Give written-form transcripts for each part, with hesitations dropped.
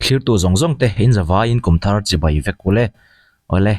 Thlirtu zawng zawng te in zavaiin kum thar chibai vek ule. Awle,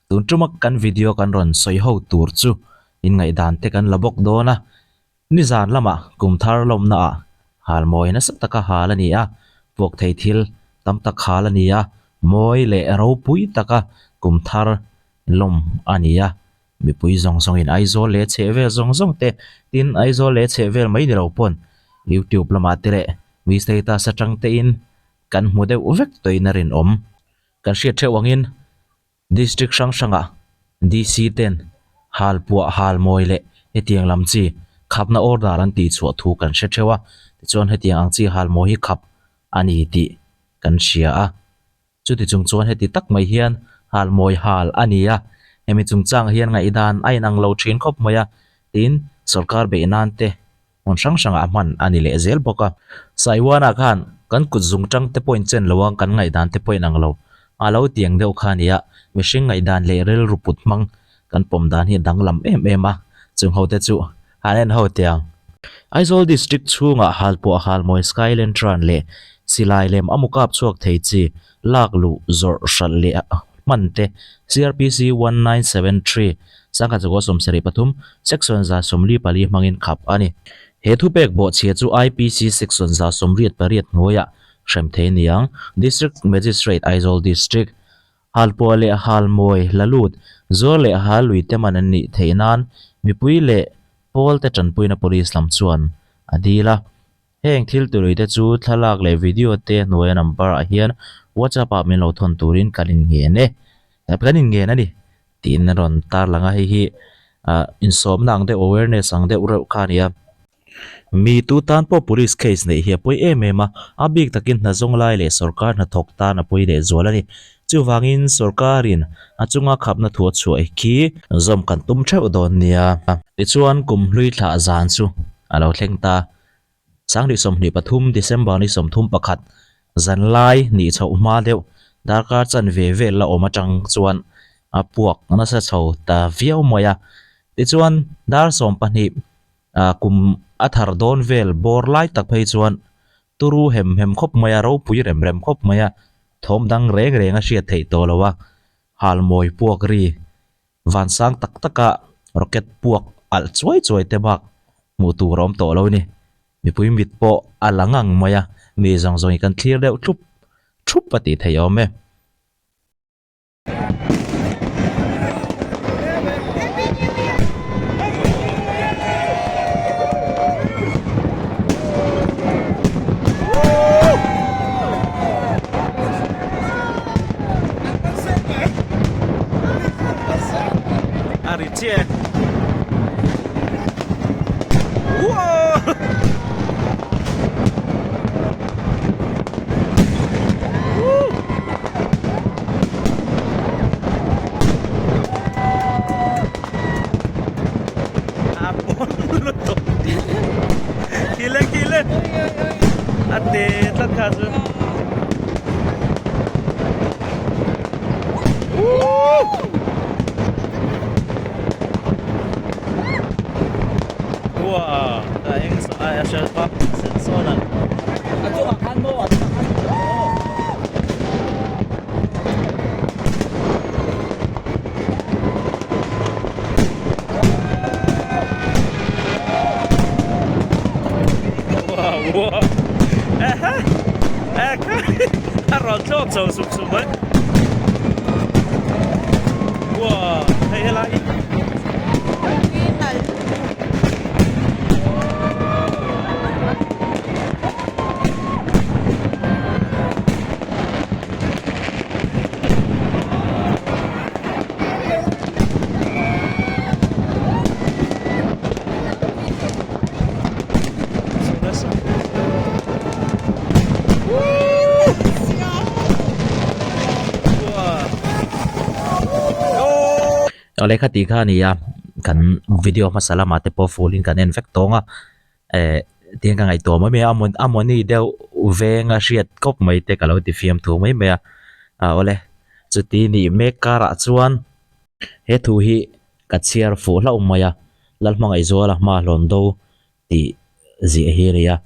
tun tuma kan video kan rawn sawi ho tur chu in ngaihdan te kan la bawk dawn a. Nizan lamah kum thar lawmna ah hal mawi nasa taka hal a ni a, puak thei thil tam tak hal a ni a, mawi leh ropui taka kum thar lawm a ni a. Mipui zawng zawngin Aizawl leh chhehvel zawng zawng te, tin Aizawl leh chhehvel mai ni lo pawn YouTube lamah te leh mi status atang tein kan hmu deuh vek tawhin a rinawm. Kan hriat theuh angin District hrang hrangah DC ten hal puah hal mawi leh hetiang lam chi khapna order an tih chhuah thu kan hre theuh a, tichuan hetiang ang chi hal mawi hi khap a ni tih kan hria a. Chuti chung chuan heti tak mai hian hal mawi hal a ni a, hemi chungchang hian ngaihdan a inang lo thin khawp mai a, tin sorkar beih nan te hmun hrang hrangah hman a ni leh zel bawk a. Saiwanah khan kan kut zung tang te pawhin chen lo a, kan ngaihdan te pawhin ang lo a lo tiang deuh kha a ni a, mihring ngaihdan leh rilru put hmang kan pawm dan hi a danglam em em a, chung ho te chu han en ho teh ang. Aizawl District chhungah halpuah halmawi Sky Lantern leh silai lem a mukap chhuak thei chi lak luh zawrh hralh leh hman te CRPC 1973 sangkhat 74 Section 144 hmangin khap a ni. He thupek bawhchhia chu IPC Section 188 hnuaiah hrem thei niang District Magistrate Aizawl District Halpuah leh halmawi la lut, zuar leh hal lui te man an nih theih nan mipui leh pawl te tanpuina police lam chuan a dil a. Heng thil tului te chu thlalak leh video te hnuaia number ah hian WhatsApp ah min lo thawn turin kan inngen e, kan inngen a ni tiin a rawn tarlang a, hei hi ah insawmna ang deuh awareness ang deuh reuh kha a ni a. Mi tu tan pawh police case neih hi a pawi em em a, a bik takin hna zawng lai leh sorkar hnathawk tan a pawi leh zual a ni. Chuvangin sorkarin a chunga khapna thu a chhuah khi zawm kan tum theuh dawn nia. Tichuan kum hlui thlah zan chu a lo thleng ta. Sanghnih 23 December ni 31 zanlai nih chhoh hma deuh darkar chanve vel la awm atang chuan a puak nasa chho ta viau mai a. Tichuan dar 12 Ah kum a thar dawn vel bawr lai tak phei chuan turu hem hem khawp mai a, ropui rem rem khawp mai a, thawm dang reng reng a hriat theih tawh lo a, halmawi puak ri vansang tak taka rocket puak alh chuai chuai te bak hmuh tur a awm tawh lo a ni. Mipui mit pawh a la ngang mai a, mi zawng zawng hi kan thlir deuh thup thup a tih theih awm e. A ri chiah e. A te tlat kha chu. Wow, a eng a hre pa sen sawn a. A chungah khan maw a chungah khan maw. Wow, wow. Aha. Aha. A rawn thlawk chho sup sup mai. Wow, hei helai. Lehkha tih kha a ni a kan video hmasa lamah te pawh full in kan en vek tawng a eh tiang ka ngaihtuah mai mai a a mawni deuh veng a hriat kawp mai te ka lo ti fiam thu mai mai a ah awle chuti nih mek karah chuan he thu hi ka chhiar fuh hlauh mai a Lalhmangaihzuala hma hlawn do tih ziah hi a ni a.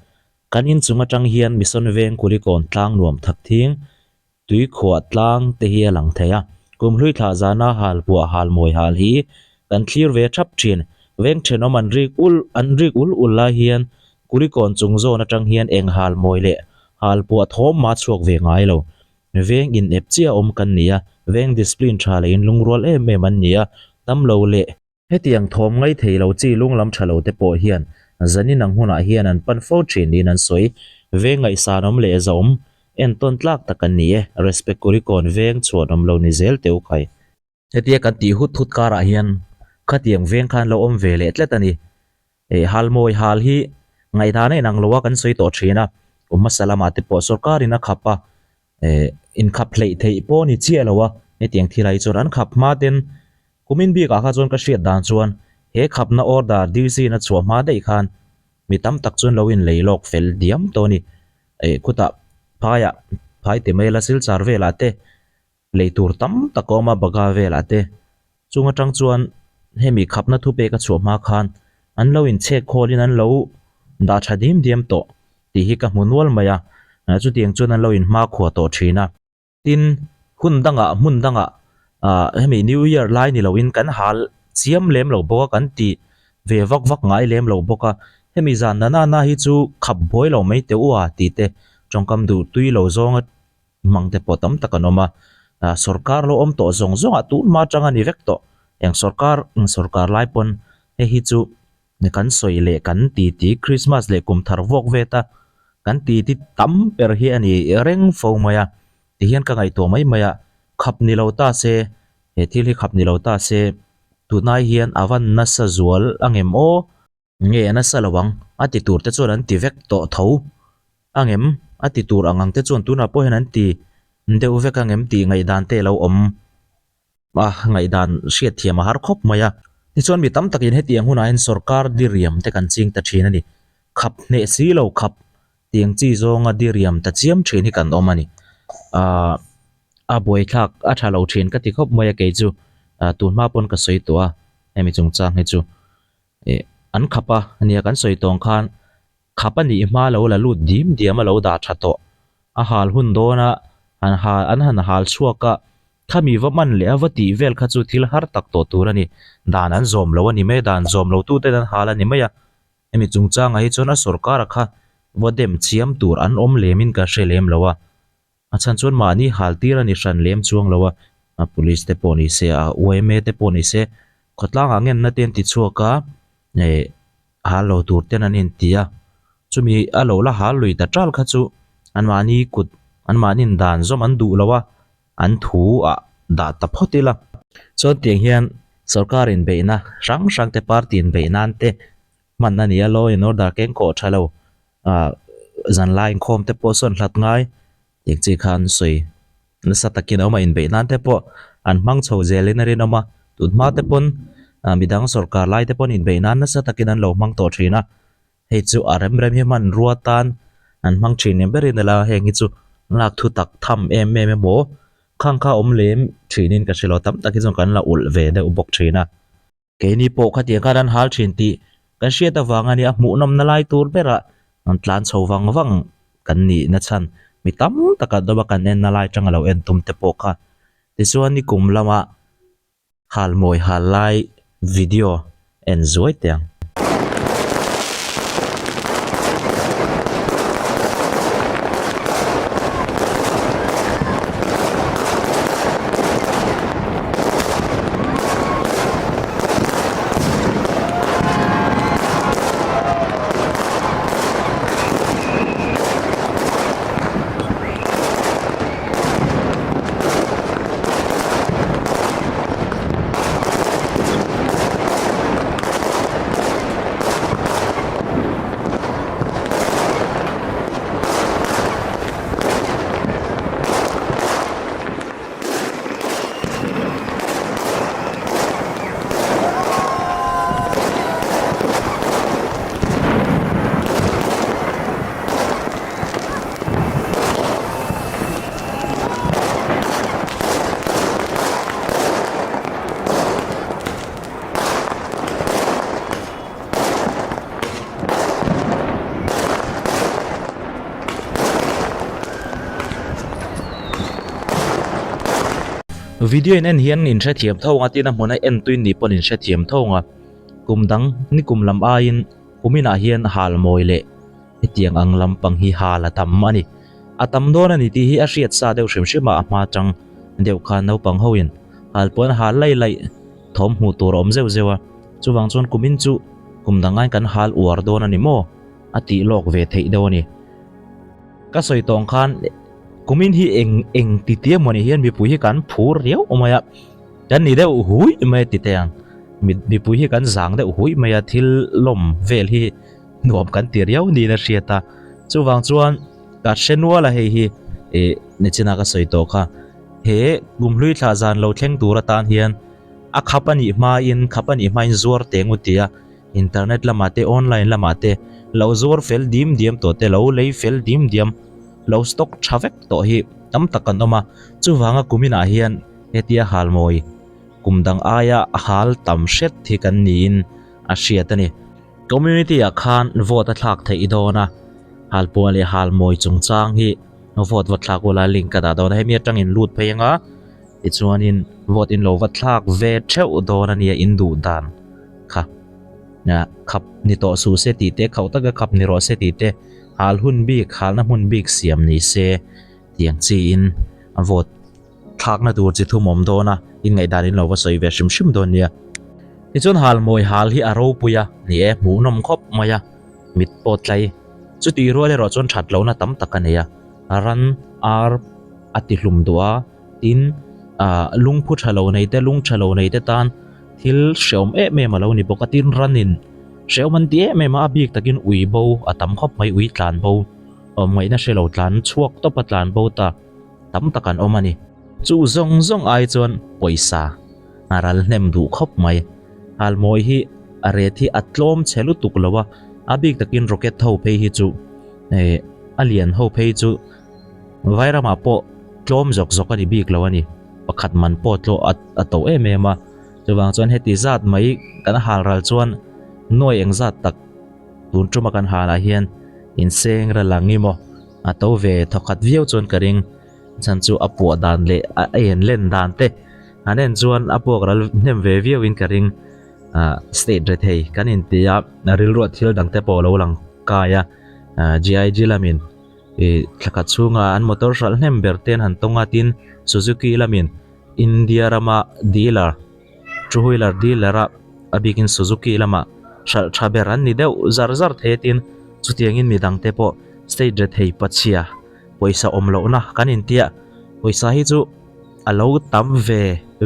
Kan inchung atang hian Mission Veng Kulikawn tlang nuam thak thing Tuikhuah tlang te hi a lang thei a. Kumhlui thlah zana hal puah hal mawi hal hi kan thlir ve thap thin. Veng thenawm an rik ul an rik ul ul lai hian Kulikawn chung zawn atang hian eng hal mawi leh hal puah thawm mah chhuak ve ngai lo. Veng in ep chiah awm kan ni a, veng discipline tha leh inlungrual em em an ni a, dam lo leh. Hetiang thawm ngai thei lo chi lunglam tha lo te pawh hian zanin ang hunah hian an pan fo thin niin an sawi. Veng ngaihsanawm leh zahawm entawn tlak tak an ni e. Respect Kulikawn veng chhuanawm lo ni zel teh u khai. Hetia kan tih hut hut karah hian khatiang veng khan lo awm ve leh tlat a ni. Eh halmawi hal hi ngaihdan a inang lo a kan sawi tawh thin a, kum hmasa lamah te pawh sorkarin a khap a, eh inkhap hleih theih pawh a ni chiah lo a, hetiang thil ah hi chuan an khap hma ten kumin bikah kha chuan ka hriat dan chuan he khapna order DC in a chhuah hma daih khan mi tam tak chuan lo inlei lawk fel diam tawh a ni. Eh khutah phaiah phai ti mai la silchar velah te Lei tur tam tak a awm a Bagha velah te. Chung atang chuan hemi khapna thupek a chhuah hma khan an lo inchhek khawlin an lo dah tha dim diam tawh tih hi ka hmu nual mai a, chutiang chuan an lo inhmakhua tawh thin a. Tin, hun dangah hmun dangah ah hemi New Year lai ni loin kan hal chiam lem lo bawk a, kan ti ve vak vak ngai lem lo bawk a, hemi zan na na na hi chu khap buai lo mai teh u a tih te tawngkam duh tui lo zawnga hmang te pawh tam tak an awm a, ah sawrkar lo awm tawh zawng zawng ah tun hma atang a ni vek tawh, eng sawrkar eng sawrkar lai pawn hei hi chu kan sawi leh kan ti ti Christmas leh kum thar vuak vet a kan ti ti tam ber hi a ni reng fo mai a ti hian ka ngaihtuah mai mai a, khap ni lo ta se he thil hi khap ni lo ta se tunai hian a van nasa zual angem aw. Nge a nasa lo ang? A ti tur te chuan an ti vek tawh tho angem? A ti tur ang ang te chuan tunah pawh hian an ti deuh vek angem tih ngaihdan te a lo awm a, ngaihdan hriat thiam a har khawp mai a. Tichuan mi tam takin hetiang hunah hian sorkar diriam te kan ching ta thin a ni. Khap hneh si lo khap tiang chi zawnga diriam ta chiam thin hi kan awm a ni. Aaa a buaithlak a tha lo thin ka ti khawp mai a kei chu tunhma pawn ka sawi tawh a hemi chungchang hi chu. Eh an khap a nia kan sawi tawng khan khap a nih hma lo la lut dim diam a lo dah tha tawh a hal hun dawn a han hal an han hal chhuak a khami va man leh a va tih vel kha chu thil har tak tawh tur a ni dan an zawm lo a ni mai a dan zawm lo tute an hal a ni mai a hemi chungchangah hi chuan a sorkar a kha va dem chiam tur an awm lem in ka hre lem lo a. A chhan chuan mahni hal tir a ni hran lem chuang lo a, a police te pawh ni se, a yma te pawh ni se, khawtlangah ngenna te an ti chhuak a, eh hal lo tur ten an inti a, chumi a lo la hal lui ta tal kha chu anmahni kut anmahni'n dan zawm an duh lo a, an thu ah dah ta phawt ila. Chuan tiang hian sorkar inbeihna hrang hrang te party inbeih nan te hman a ni a, law and order keng kawh tha lo ah zanlai inkhawm te pawh sawn hlat ngai tih chi kha an sawi nasa takin a awm a inbeih nan te pawh an hmang chho zelin a rinawm a tun hma te pawn ah midang sorkar lai te pawn inbeih nan nasa takin an lo hmang tawh thin a hei chu a rem rem hi hmanrua tan an hmang thin ni berin a la heng hi chu lak thu tak tham em em emaw khang kha awm lem thinin ka hre lo tam tak hi chuan kan la ulh ve deuh bawk thin a. Keini pawh khatiang khan an hal thin tih kan hriat avang a nia hmuhnawmna lai tur berah an tlan chho vang vang kan nih na chhan mi tam takah dawm a kan enna lai tanga lo en tum te pawh kha tichuan nikum lama halmawi hal lai video en zuai teh ang. Video in en hian in hrethiam tho ang a, tin a hmuna en tuin nih pawn in hrethiam tho ang a. Kum dang nikum lam aiin kuminah hian hal mawi leh hetiang ang lampang hi hal a tam a ni. A tam dawn a ni tih hi a hriat sa deuh hrim hrim a, a hma atang deuh khan naupang hoin hal pawn hal laih laih thawm hmuh tur a awm zeuh zeuh a. Chuvang chuan kumin chu kum dang aiin kan hal uar dawn a ni maw? A tih lawk ve theih deuh a ni. Ka sawi tawng khan kumin hi eng eng ti tia maw ni hian mipui hi kan phur riau mai a, kan ni deuh hui mai a ti teh ang. Mipui hi kan zang deuh hui mai a, thil lawm vel hi nuam kan ti riau niin a hriat a. Chuvang chuan ka hre nual a hei hi ih nichina ka sawi tawh kha he kumhlui thlah zan lo thleng tur atan hian a khap a nih hmain khap a nih hmain zuar teh ngut ti a. Internet lamah te online lamah te lo zuar fel dim diam tawh te lo lei fel dim diam lo stock tha vek tawh hi tam tak kan awm a, chuvanga kuminah hian hetia halmawi kum dang aia hal tam hret hi kan niin a hriat a ni. Community ah khan vote a thlak theih dawn a, halpuah leh halmawi chungchang hi vote va thlak ula link ka dah dawn a, hemi atangin lut phei anga tichuanin vote in lo va thlak ve theuh dawn a nia in duh dan. Kha khap ni tawh suh se tih te, khauh taka khap ni rawh se tih te, hal hun bik, halna hmun bik siam ni se tiang chiin a vote thlakna tur chi thum awm dawn a, inngaihdan in lo va sawi ve hrim hrim dawn nia. Tichuan hal mawi hal hi a ropui a ni e, hmuhnawm khawp mai a, mit pawh tlai. Chutih rual erawh chuan that lohna tam tak a nei a, ran ar a ti hlum duh a, tin ah lungphu tha lo nei te, lung tha lo nei te tan Thil hreawm em em a lo ni bawk a, tin ranin hreawm an ti em em a, a bik takin ui bo a tam khawp mai, ui tlan bo awm ngaihna hre lo tlan chhuak tawp a tlan bo ta tam tak an awm a ni. Chu zawng zawng ai chuan pawisa a ral hnem duh khawp mai, halmawi hi a ret hi a tlawm chhe lutuk lo a, a bik takin rocket ho phei hi chu eh a lian ho phei chu Vairamah pawh tlawm zawk zawk a ni bik lo a ni. Pakhat man pawh tlawh a a to em em a, chuvang chuan heti zat mai kan hal ral chuan nuai eng zat tak tun tuma kan hal ah hian inseng ral ang i maw a to ve thawkhat viau chuan ka ring chhan chu a puah dan leh a en len dan te han en chuan a puak ral hnem ve viau in ka ring ah state rethei kan inti a rilruah thil dang te pawh a lo lang kai a ah GIG lamin. Ih thlakhat chhunga an motor hralh hnem ber te an han tawng a tin Suzuki lamin India rama dealer two wheeler dealer a a bikin Suzuki lamah hralh tha ber an ni deuh zar zar thei a tin chutiangin midang te pawh state rethei pachhia pawisa awm lohna kan intia pawisa hi chu a lo tam ve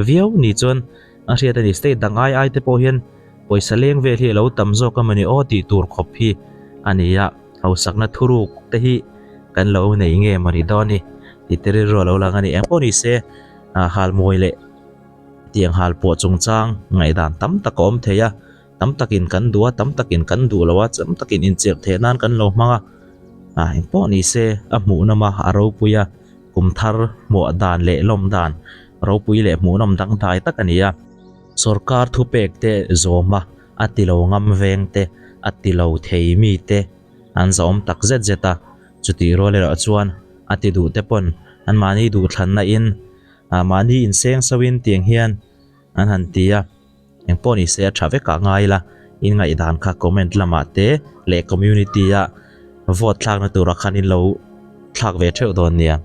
viau ni chuan a hriat a ni state dang ai ai te pawh hian pawisa leng vel hi a lo tam zawk a mawni aw tih tur khawp hi a ni a. Hausakna thuruk te hi kan lo nei nge maw ni dawn ni tih te rilru a lo lang a ni. Eng pawh ni se halmawi leh tiang hal pawh chungchang ngaihdan tam tak a awm thei a, tam takin kan duh a, tam takin kan duh lo a, tam takin inchirh theih nan kan lo hmang a, ah eng pawh ni se a hmuhnawm a, a ropui a, kum thar hmuah dan leh lawm dan ropui leh hmuhnawm dangdai tak a ni a. Sorkar thupek te zawm a. A ti lo ngam veng te, a ti lo thei mi te an zahawm tak zet zet a, chutih rual erawh chuan a ti duh te pawn an mahni duhthlanna in ah mahni inseng so in tiang hian an han ti a, engpawh ni se a tha vek ah ngai ila in ngaihdan kha comment lamah te leh community a vote thlakna turah khan in lo thlak ve theuh dawn nia.